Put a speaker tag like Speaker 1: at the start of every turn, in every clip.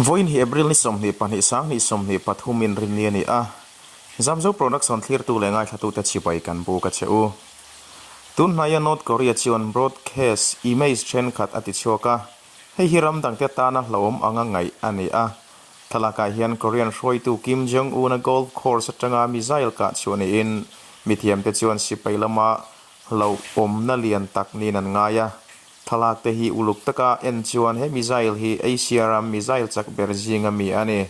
Speaker 1: Vawiin hi April ni 22 sanghnih 23 inrinni a ni a, Zamzo Production thlirtu leh ngaithlatute chibai kan buk a che u. Tun hnaia North Korea chuan broadcast image thenkhat a tichhuak a, hei hi ram dangte tana hlauhawm anga ngaih a ni a. Thlalakah hian Korean hruaitu Kim Jong-un-a golf course atanga missile kah chhuah niin mithiamte chuan sipai lama hlauhawmna lian tak niin an ngai a. Thlalak te hi uluk taka en chuan he missile hi Asia ram missile chak ber zinga mi a ni.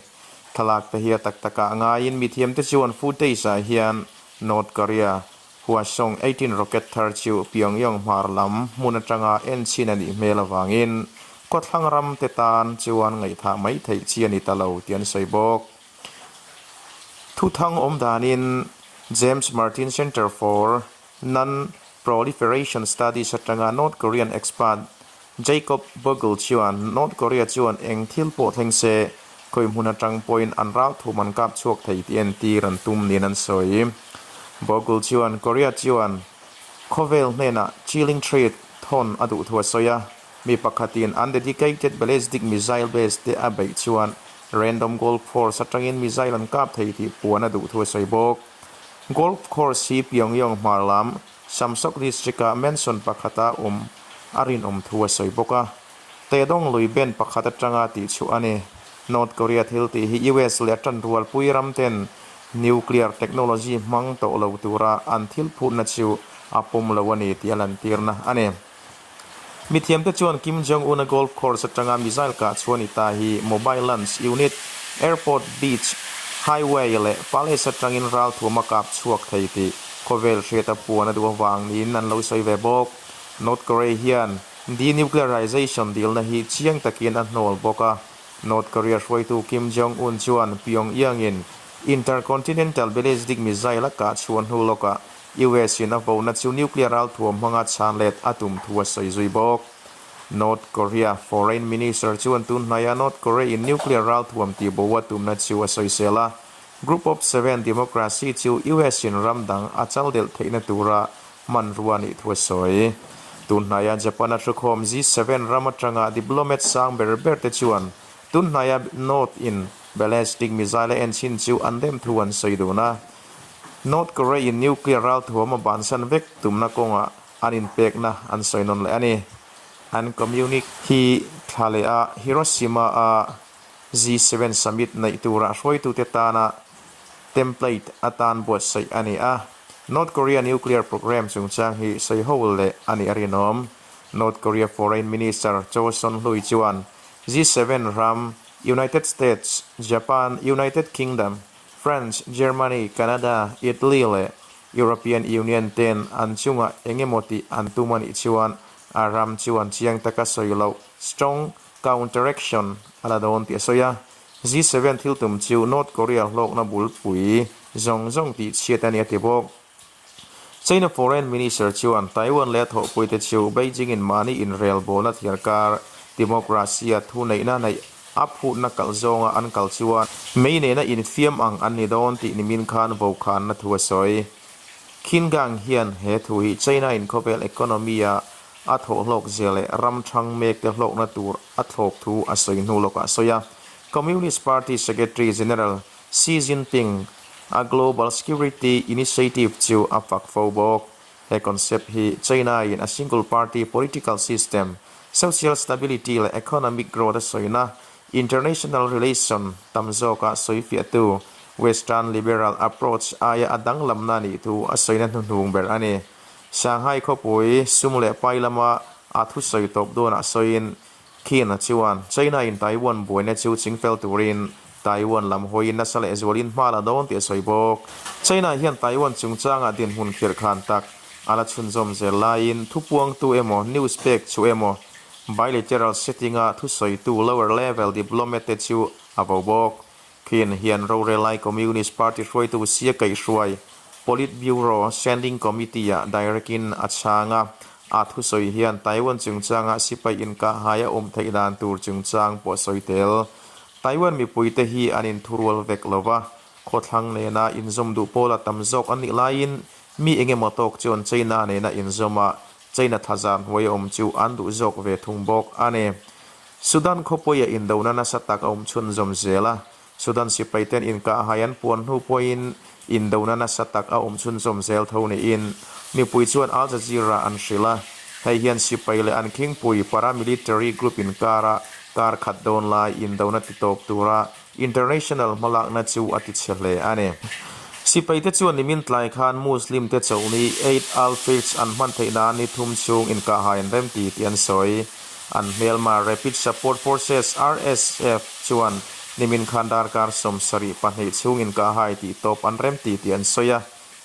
Speaker 1: Thlalak te hi a tak takah ngaiin mithiamte chuan footage-ah hian North Korea Hwasong 18 rocket thar chu Pyongyang hmar lam hmun atanga en chhin a nih hmel avangin khawthlang ram te tan chuan ngaihthah mai theih chi a ni ta lo tih an sawi bawk. Thuthang awm danin James Martin Center for Non-Proliferation Studies atanga North Korean expert Jacob Bogle chuan North Korea chuan eng thil pawh thleng se, khawi hmun atang pawhin an ralthum an kap chhuak thei tih entir an tum niin an sawi. Bogle chuan Korea chuan khawvel hnenah chilling threat thawn a duh thu a sawi a, mi pakhatin an dedicated ballistic missile base te a beih chuan random golf course atangin missile an kap thei tih puan a duh thu a sawi bawk. Golf course hi Pyongyang hmar lam Samsok district-ah mansion pakhata awm a rinawm thu a sawi bawk a. Taedong lui band pakhat atanga tihchhuah a ni. North Korea thil tih hi US leh a tanrualpui ram ten nuclear technology hmang tawh lo tura an thil phutna chu a pawm lo a ni tih a lantirna a ni. Mithiamte chuan Kim Jong-un-a golf course atanga missile kah chhuah ni ta hi mobile launch unit, airport, beach, highway leh palace atangin ralthuam a kap chhuak thei tih khawvel hriata puan a duh avang niin an lo sawi ve bawk. North Korea hian denuclearization dilna hi chiang takin a hnawl bawk a. North Korea hruaitu Kim Jong-un chuan Pyongyang-in intercontinental ballistic missile a kah chhuah hnu lawkah US in a vona chu nuclear ralthuam hmanga chhan let a tum thu a sawi zui bawk. North Korea Foreign Minister chuan tun hnaia North Korea in nuclear ralthuam tih bo a tumna chu a sawisel a. Group of Seven democracy chu US in ram dang a chal delh theihna tura hmanrua nih thu a sawi. Tun hnaia Japan a thukhawm G7 ram atanga diplomat sang ber ber te chuan tun hnaia North in ballistic missile a enchhin chu an dem thu an sawi dun a. North Korea in nuclear ralthuam a bansan vek tumna kawngah an inpekna an sawi nawn leh a ni. An communique hi thla leh a Hiroshima a G7 summit neih tura hruaitute tana template atan buatsaih a ni a. North Korea nuclear program chungchang hi sawi ho leh a nih a rinawm. North Korea Foreign Minister Cho Son-hui chuan G7 ram United States, Japan, United Kingdom, France, Germany, Canada, Italy leh European Union ten an chungah eng emaw tih an tum a nih chuan a ram chuan chiang taka sawi loh strong counteraction a la dawn tih a sawi a. G7 thil tum chu North Korea hlawkna bulpui zawng zawng tih chhiat a ni a ti bawk. China Foreign Minister chuan Taiwan leh a thawhpuite chu Beijing in mahni inrelbawlna thiarkar democracy-a thuneihna neih a phutna kalh zawnga an kal chuan mei nena infiam ang an ni dawn tih nimin khan vokhanna thu a sawi. Qin Gang hian he thu hi China in khawvel economy-a a thawhhlawk zia leh ram thang mekte hlawkna tur a thlawp thu a sawi hnu lawkah a sawi a. Communist Party Secretary General Xi Jinping a Global Security Initiative chu a fak fo bawk. He concept hi China in a single party political system, social stability leh economic growth a sawina international relation tam zawka sawifiahtu Western liberal approach aia a danglamna a nih thu a sawina hnuhnung ber a ni. Shanghai khawpui sum leh pai lama a thusawi tawp dawnah sawiin Qin chuan China in Taiwan buaina chu chingfel turin Taiwan lam hawiin nasa leh zualin hma la dawn tih a sawi bawk. China hian Taiwan chungchangah dinhmun khirhkhan tak a la chhunzawm zel laiin thupuangtu emaw news pek chu emaw bilateral setting-a thusawitu lower level diplomat te chu a vo bawk. Qin hian rorelai Communist Party hruaitu sia kaihhruai Politburo Standing Committee-ah direct-in a chhang a, A thusawi hian Taiwan chungchanga sipai inkahhai a awm theih dan tur chungchang pawh a sawi tel. Taiwan mipuite hi an inthurual vek lo va, khawthlang nena inzawm duh pawla tam zawk an nih laiin mi engemaw tawk chuan China nena inzawma China thlazar hnuai awm chu an duh zawk ve thung bawk a ni. Sudan khawpuia indona nasa tak a awm chhunzawm zel a, Sudan sipaiten inkahhai an puan hnu pawhin indona nasa tak a awm chhunzawm zel tho niin mipui chuan Al Jazeera an hrilh a. Hei hian sipai leh an khingpui paramilitary group inkara kar khat dawn lai indona titawp tura international hmalakna chu a tichhe hle a ni. Sipaite chuan nimin tlai khan Muslim te chawlhni Eid al-Fitr an hman theih nan ni thum chhung inkahhai an remti tih an sawi. An hmelma Rapid Support Forces, RSF, chuan nimin khan darkar 72 chhung inkahhai tih tawp an remti tih an sawi a,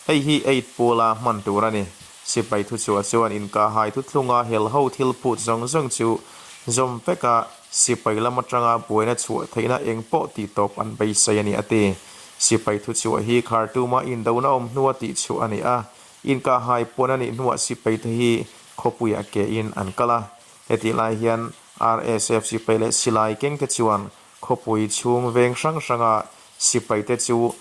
Speaker 1: hei hi Eid pula hman tur a ni. Sipai thuchhuah chuan inkahhai thuthlunga helho thil phut zawng zawng chu zawm vek a, sipai lam atanga buaina chhuah theihna eng pawh tih tawp an beisei a ni a ti. Sipai thuchhuah hi Khartoum-a indona awm hnua tihchhuah a ni a, inkahhai pawn a nih hnuah sipaite hi khawpuiah ke in an kal a. Hetih lai hian RSF sipai leh silai kengte chuan khawpui chhung veng hrang hranga sipaite chu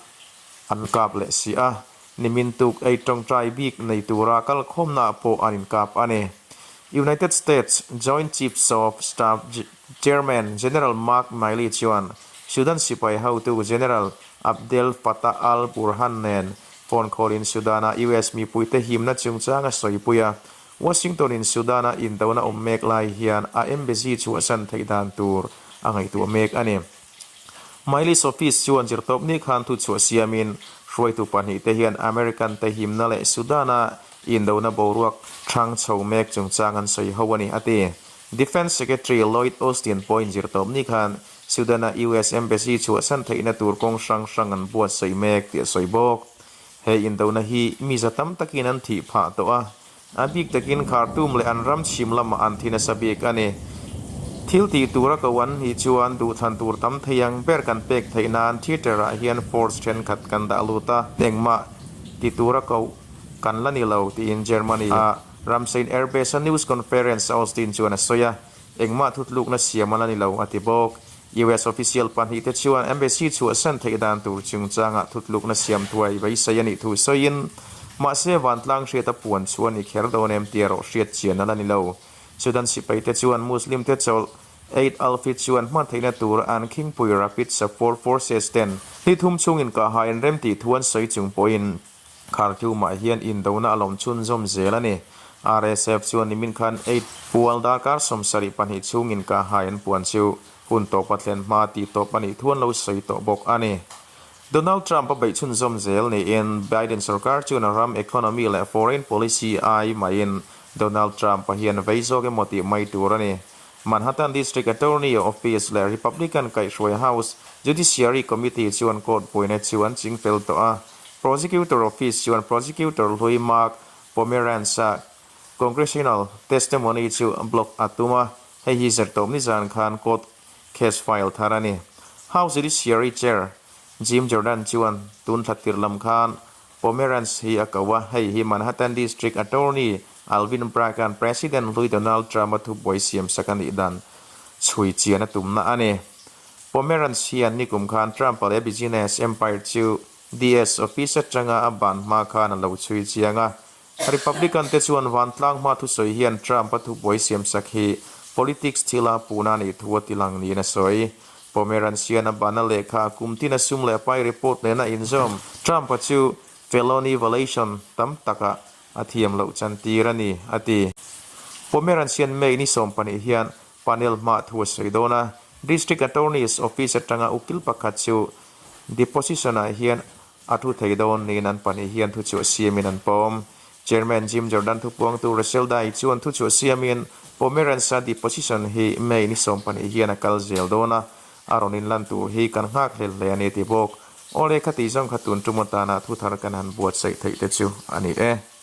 Speaker 1: an kap leh si a, nimin tuk ei tawngtai bik nei tura kalkhawmnaah pawh an inkap a ni. United States Joint Chiefs of Staff Chairman General Mark Milley chuan Sudan sipai hotu General Abdel Fattah al-Burhan nen phone call in Sudan-a US mipuite himna chungchang a sawipui a, Washington-in Sudan-a indona awm mek lai hian a embassy chhuahsan theih dan tur a ngaihtuah mek a ni. Milley's office chuan zirtawpni khan thu chhuah siamin hruaitu pahnihte hian American-te himna leh Sudan-a indona boruak thang chho mek chungchang an sawi ho a ni, a ti. Defence Secretary Lloyd Austin pawhin zirtawpni khan Sudan-a US Embassy chhuahsan theihna tur kawng hrang hrang an buatsaih mek tih a sawi bawk. He indona hi mi za tam takin an thih phah tawh a, a bik takin Khartoum leh an ram chhim lamah an thi nasa bik a ni. Thil tih tura ko an nih chuan duhthlan tur tam thei ang ber kan pek theih nan theatre ah hian force thenkhat kan dah lut a, engmah ti tura ko kan la ni lo tiin Germany a Ramstein Air Base a news conference a Austin chuan a sawi a, engmah thutlukna siam a la ni lo a ti bawk. US official pahnihte chuan embassy chhuahsan theih dan tur chungchangah thutlukna siam thuai beisei a nih thu sawiin, mahse vantlang hriata puan chu a ni kher dawn em tih erawh hriat chian a la ni lo. Sudan sipaite chuan Muslim te chawlh Eid al-Fitr chuan hman theihna tur an khingpui Rapid Support Forces ten ni thum chungin kahhai an rem tih thu an sawi chung pawhin Khartoum-ah hian indona a lawm chhunzawm zel a ni. RSF chuan nimin khan Eid pual darkar 72 chhungin kahhai an puan chu hun tawpa thlen hma tih tawp a nih thu an lo sawi tawh bawk a ni. Donald Trump a beih chhunzawm zel niin Biden sorkar chuan a ram economy leh foreign policy ai maiin Donald Trump-a hian vei zawk emaw tih mai tur a ni. Manhattan District Attorney Office leh Republican kaihhruai House Judiciary Committee chuan court buaina chu an chingfel tawh a. Prosecutor Office chuan Prosecutor hlui Mark Pomerantz-a Congressional testimony chu block a tum a, hei hi zirtawp nizan khan court case file thar a ni. House Judiciary Chair Jim Jordan chuan tun thla tir lam khan Pomerantz hi a ko a, hei hi Manhattan District Attorney Alvin Bragg-a'n President hlui Donald Trump-a thubuai siamsak a nih dan chhui chian a tumna a ni. Pomerantz hian nikum khan Trump-a leh business empire chu DS office atanga a ban hma khan a lo chhui chiang a. Republican te chuan vantlang hma thusawi hian Trump-a thubuai siamsak hi politics thila puhna nih thu a tilang niin a sawi. Pomerantz hian a ban a lehkha a kum tin a sum leh a pai report nena inzawm Trump-a chu felony violation tam takah a thiam loh chantir a ni, a ti. Pomerantz hian May ni 12 hian panel hma thu a sawi dawn a, District Attorney's Office atanga ukil pakhat chu deposition-ah hian A thu thei dawn niin an pahnih hian thuchhuah siamin an pawm. Chairman Jim Jordan thupuangtu Russell Dye chuan thuchhuah siamin Pomerantz-a deposition hi May ni 12 hian a kal zel dawn a, a rawn inlan tur hi kan nghak hlel hle a ni ti bawk. Awle kha tih zawng kha tun tum atana thuthar kan han buatsaih theih te chu a ni e.